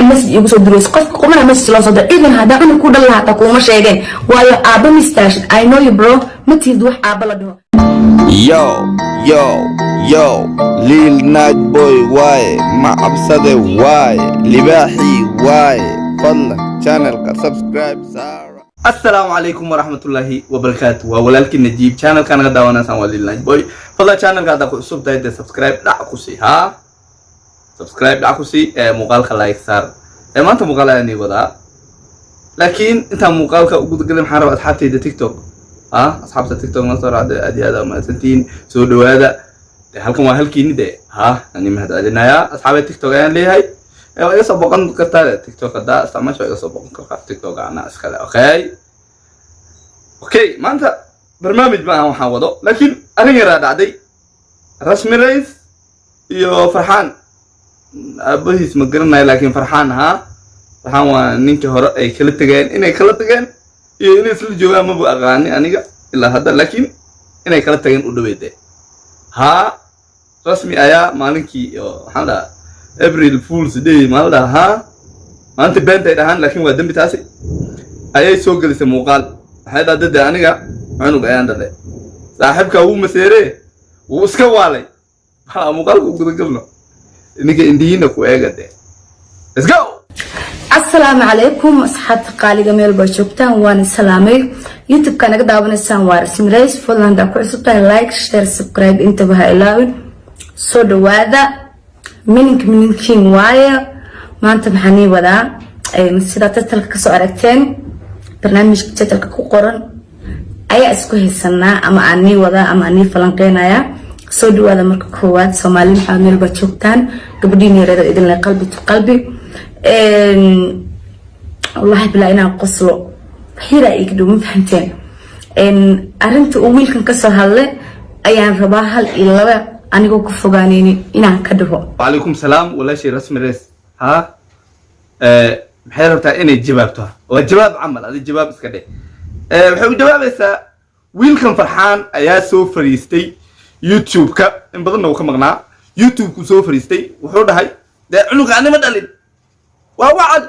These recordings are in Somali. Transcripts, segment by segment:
Message igu soo dirayso qofka qumana message loo soo diray, even haddaa cunug ku dhan lahaa hataa kuuma sheegeen, waayo aabba mistaashid. I know you, bro, ma tihid wax aabba la dhaho. Yo, yo, yo, Lil Night Boy waaye, ma cabsade waaye, libaaxii waaye. Fadlan channelka subscribe saara. Asalaamu calaykum waraxmatullaahi wabarakaatu. Waa walaalkii Najiib. Channelka naga daawanaysaan waa Lil Night Boy. Fadlan channelka haddaa ku cusub tahay, dee subscribe dhac ku sii, haa, subscribe dhac ku sii, ee muuqaalka like saar. Ee maanta muuqaal ayaan ii wadaa, laakiin intaan muuqaalka u gudagalin, maxaan rabaa asxaabtayda TikTok, ha, asxaabta TikTok na soo raacda, aad iyo aad aa mahadsantihiin. Soo dhawaada. Dee halkan waa halkiini, dee ha ani mahad celinayaa. Asxaabta TikTok ayaan leeyahay, ee waa iga soo boqon kartaa TikTok haddaa isticmaasha, waa iga soo boqon kartaa TikTok, anaa iskale. Okay, maanta barnaamij ma aha waxaan wado, laakiin arrin yaraa dhacday. Rasmi Rays iyo Farxaan aabahiis ma garanayo, laakiin Farxaan, haa, Farxaan waa ninkii hore ay kala tegeen. Inay kala tageen iyo inay isla joogaan maba aqaani aniga ilaa hadda, laakiin inay kala tageen u dhaweyde. Haa, Rasmi ayaa maalinkii oo maxaan dhahaa, April Fools Day maa la dhahaa, haa, maalinta beenta ay dhahaan, laakiin waa dembi taasi, ayay soo gelisay muuqaal. Waxay dhahday, "De aniga cunug ayaan dhalay, saaxiibka wuu maseere, wuu iska waalay." Maxaa muuqaalka u gudagalno, ninka indiyiina ku eega de. Let's go. Asalaamu calaykum asxaabta qaaliga, meel baa joogtaan, waana salaamay. YouTube-ka naga daawanaysaan waa Rasmi Rays. Fadlan haddaa ku cusub tahay, like, share, subscribe intaba ha ilaawin. Soo dhawaada. Mininka mininkiin waaye. Maanta maxaa nii wadaa? Sidaa title-ka kasoo aragteen, barnaamijka title-ka ku qoran ayaa isku haysanaa ama aan nii wadaa ama aan nii falanqeynayaa. Soo dhawaada. Marka koowaad, Soomaali maxaa meel baa joogtaan, gabadhiin yareeda idin leh, qalbi to qalbi. Wallahi bilaa inaan qoslo xiraa iga dhow, ma fahanteen? Arrinta uu wiilkan kasoo hadlay ayaan rabaa hal iyo laba anigoo ku fogaaneynin inaan ka dhaho. Wacalaykum salaam. Walaashii Rasmi Rees, ha, maxay rabtaa inay jawaabto? Waa jawaab camal, adi jawaab iska dheh. Waxay u jawaabaysaa wiilkan Farxaan ayaa soo fariistay YouTube-ka, in badanna uu ka maqnaa. YouTube-ku soo fariistay, wuxuu dhahay, "Dee cunuga anima dhalin, waa wacad."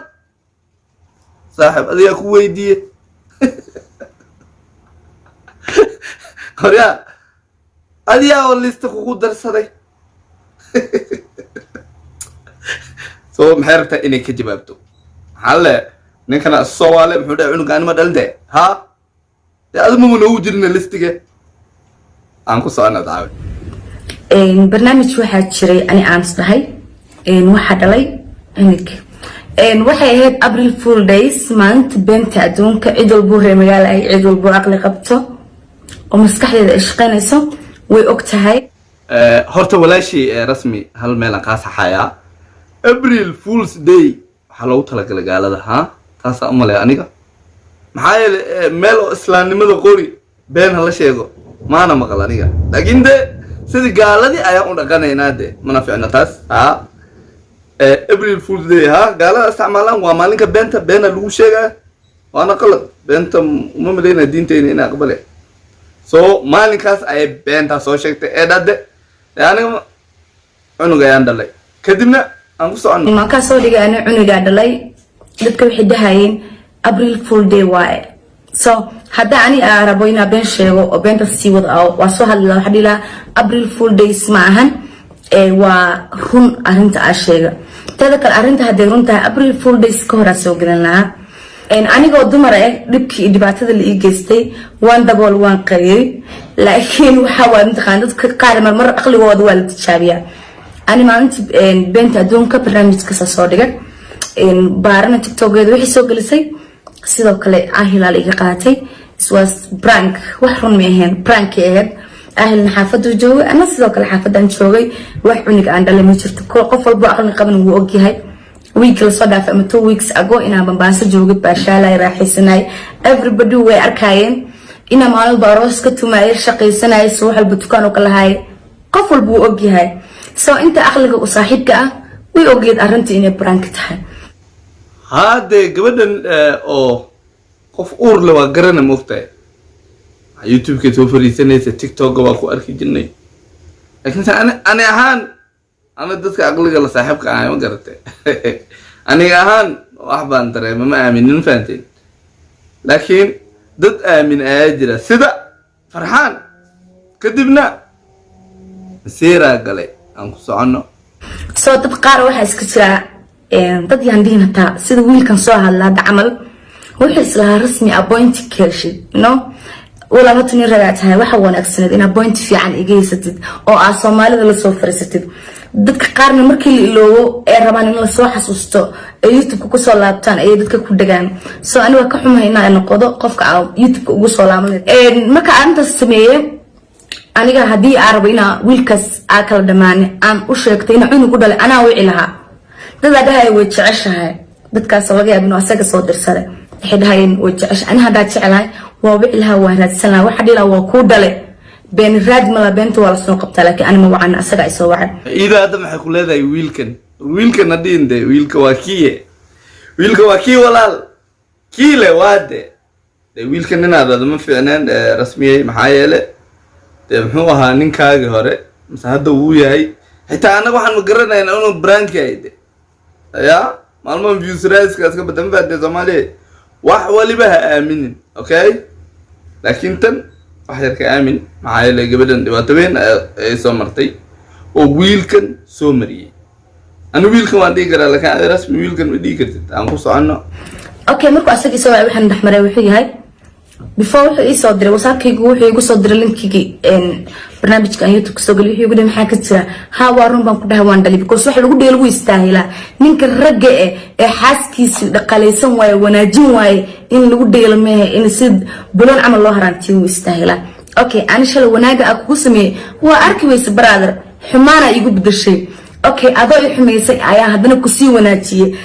Saaxib, adigaa ku weydiiye qoryaa, adigaa oo lista kugu darsaday. So maxay rabtaa inay ka jawaabto? Maxaa le ninkana soo waale, muxuu dhahay, "Cunuga anima dhalin." De ha, dee adimama noogu jirina listige. Aan ku socona daawe. Barnaamij waxaa jiray ani aan isdhahay waxaa dhalay cunug. Waxay ahayd April Fool Days, maalinta beenta adduunka. Cid walbuu reer magaala ay, cid walbuu caqli qabto oo maskaxdeeda ay shaqaynayso way og tahay. Horta walaashii Rasmi, hal meel aan kaa saxayaa. April Fools Day waxaa loogu talagalay gaalada, ha, taasaa u malaya aniga. Maxaa yeele meel oo islaamnimada qori been hala sheego maana maqal aniga, laakiin de sidii gaaladii ayaan u dhaqanaynaa, de mana ficno taas. Ha, April Fools Day, ha, gaalada isticmaalaan, waa maalinka beenta, beena lagu sheegaa, waana qalad. Beenta uma malaynaya diinteyna ina aqbale. So maalinkaas ayay beentaa soo sheegtay ee dhade, aniga cunug ayaan dhalay. Kadibna aan ku soconno. Kaa soo dhigay ani cunugaa dhalay, dadka waxay dhahayeen April Fool Day waaye. So hadda ani aa rabo inaa been sheego oo beenta sii wada, waa soo hadli lahaa, waxaa dhihi lahaa April Fool Days ma ahan, waa run arrinta aa sheega. Teeda kale, arrinta hadday run tahay, April Fool Days ka horaa soo gelin lahaa. Anigoo dumar ah, dhibkii iyo dhibaatada la ii geystay waan dabool, waan qariyey, laakiin waxa waa mataqaan, dadka qaar marmar aqligooda waa la tijaabiyaa. Ani maalintii beenta adduunka barnaamijkasa soo dhigay, baarana TikTokeeda waxay soo gelisay sidoo kale ahilaal iga qaatay. Was prank, wax run ma ahayn, prank ahayd. Ahilna xaafaduu joogay, ana sidoo kale xaafadan joogay. Wax cunig aan dhalay ma jirto. Qof walbo aqli qaban wuu ogyahay week lasoo dhaafay ama 2 weeks ago inaan Bambaaso joogay, baashaalay, raaxaysanay. Everybody way arkaayeen inaan maalin walba aroos ka tumaayay, shaqaysanayay, subax walba dukaan oo ka lahaay. Qof walba wuu ogyahay. So inta aqliga u saaxiibka ah way ogeed arrinta inay prank tahay. Haddee gabadhan oo qof uur le waa garana, moogtahay, YouTube-ka soo fariisanaysa, TikTok-ga waa ku arki jirnay, laakiin se ani ahaan, ana dadka aqliga la saaxiibka ahay, ma garatay? Aniga ahaan wax baan dareema, ma aaminin, fahanteen? Laakiin dad aamin ayaa jira, sida Farxaan. Kadibna masiiraa galay. Aan ku soconno. So dad qaar waxaa iska jiraa, dad yaan dhihin hataa, sida wiilkan soo hadla hadda camal, wuxuu islahaa Rasmi point ka heshid. No, walaal, horta nin ragaa tahay. Waxa wanaagsaneed inaad point fiican iga haysatid oo aad Soomaalida lasoo fariisatid. Dadka qaarna markii la iloobo ee rabaan in lasoo xasuusto ee YouTube-ka kusoo laabtaan ayay dadka ku dhagaan. So ani waa ka xumahay inaa noqdo qofka aa YouTube-ka ugu soo laaban. Marka arrintaas sameeye, aniga haddii aa rabo inaa wiilkaas aa kala dhamaane aan u sheegtay inaa cunug u dhalay, anaa wici lahaa. Dadaa dhahaya way jeceshahay, dadkaas laga yaab inuu asaga soo dirsaday. Waxay dhahayeen way jeceshahay. Ani haddaa jecelahay, waa wici lahaa, waa raadsan lahaa, waxa dhihi lahaa waa kuu dhale. Been raad mala, beenta waa lasoo qabtaa, laakiin ani ma wacan, asaga ay soo wacay. Iida hadda maxay ku leedahay? Wiilkan, wiilkan hadhiin de, wiilka waa kiye, wiilka waa kii walaal kiile waa de wiilkan inaad adama fiicneen, Rasmiyey. Maxaa yeele dee muxuu ahaa ninkaagii hore mise hadda wuu yahay? Xitaa annaga waxaan ma garanayna inuu prank yahay de. Ya maalmahan views raiska iska badan faade. Soomaaliya wax waliba ha aaminin, okay? Laakiin tan wax yar ka aamin, maxaa yeele gabadhan dhibaato weyn ay soo martay oo wiilkan soo mariyey. Ani wiilkan waan dhihi karaa, laakiin adi, Rasmi, wiilkan ma dhihi kartid. Aan ku soconno. Okay, markuu asaga isoo wacay, waxaan dhexmaray wuxuu yahay, before wuxuu ii soo diray WhatsAppkaygu, wuxuu igu soo diray linkigii barnaamijka aan YouTube kasoo geliy. Wuxuu igu dhahay, "Maxaa ka jira?" "Ha, waa run," baan ku dhahay, "waan dhalay," because waxa lagu dhigay lagu istaahilaa. Ninka ragga eh ee xaaskiisi dhaqalaysan waaye, wanaajin waaye, in lagu dheelo mehe, in si buloon camal loo haraantiyo wuu istaahilaa. Okay, ani shalay wanaaga aa kugu sameeyey waa arki weyse, brother, xumaana igu bedashay. Okay, adoo i xumaysay ayaa haddana kusii wanaajiyey.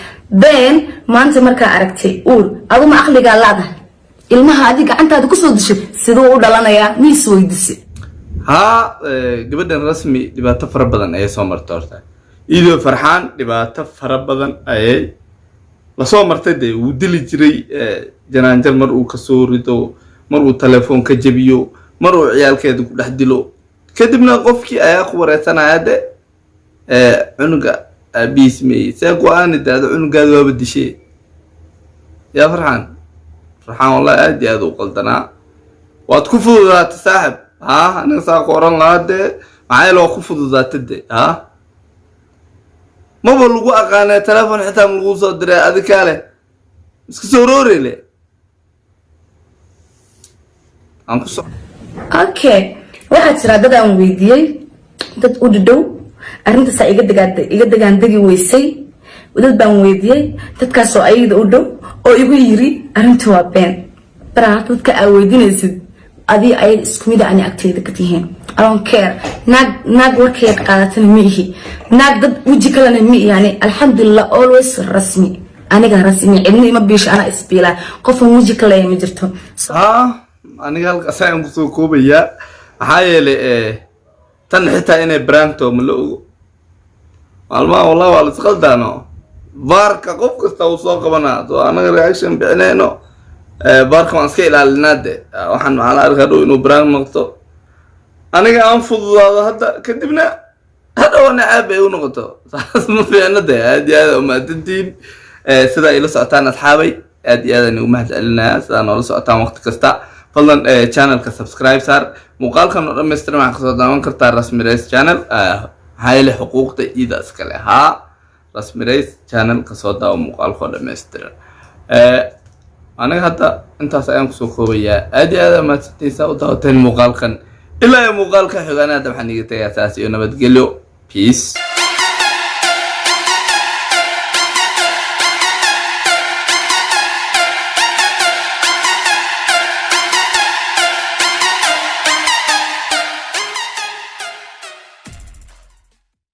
Then maanta markaa aragtay uur, aduma aqligaa laadahay? Ilmaha adi gacantaada kusoo dishay siduu u dhalanayaa? Miis weydise? Haa, gabadhan Rasmi dhibaato fara badan ayay soo martay. Horta Iidoo Farxaan dhibaato fara badan ayay lasoo martay. Dee wuu dili jiray, janaanjar mar uu kasoo rido, mar uu telefoon ka jabiyo, mar uu ciyaalkeeda ku dhex dilo. Kadibna qofkii ayaa ku wareysanaya de, cunuga aabihiis meeyey, see go-aani de, ada cunugaada waaba dishee. Yaa Farxaan, Farxaan, wallahi aad iyo aad u qaldanaa. Waad ku fududaatay, saaxib. Ha, aniga saa ku oran lahaa dee, maxaa yeele waa ku fududaatay de. Ha, maba lagu aqaanay, telefon xitaa ma lagu soo diray, adi kaale iska soo roorele. Aan ku so Okay, waxaa jira dad aan weydiiyey, dad u dhidhow arrintaasaa iga degaan, iga degaan degi weysay. Dad baan weydiiyey, dadkaasoo ayada u dhow, oo igu yiri arrinta waa been. Baraa dadka aa weydiinaysid, adii ayaga isku mid ani agteyda ka tihiin. I don't care. Naag naag warkeed qaadatana ma ihi, naag dad weji kalena ma ihi. Yani alxamdulilah, always Rasmi, aniga Rasmi cidna ima biisho, anaa isbiilaa, qofan weji kaleeya ma jirto. Ha, aniga halkaas ayaan kusoo koobayaa. Maxaa yeelay tan xitaa inay prank to ma la ogo. Maalmaha wallahi waa laisqaldaano, vaarka qof kasta uu soo qabanaa. So anaga reaction bixinayno, vaarka waan iska ilaalinaa de. Waxaan maxaa la arkaa dhow inuu prank noqto, aniga aan fududaado hadda, kadibna hadhowana caab ay u noqoto. Saas ma fiicno de. Aad iyo aad umahadsantihiin sida ay la socotaan, asxaabay. Aad iyo aad aan ugu mahad celinayaa sidaa noola socotaan waqti kasta. Fadlan channelka subscribe saar. Muuqaalkan oo dhammaystiran waxaa kasoo daawan kartaa Rasmi Rays channel. Maxaa yeelay xuquuqda iida iskale. Haa, Rasmi Rays channel kasoo daawo muuqaalka oo dhammaystiran. Aniga hadda intaas ayaan kusoo koobayaa. Aad iyo aad aa mahadsantihiin saa u daawateen muuqaalkan. Ilaa iyo muuqaalka xigaana, hadda waxaan iga tagayaa saas iyo nabadgelyo. Peace.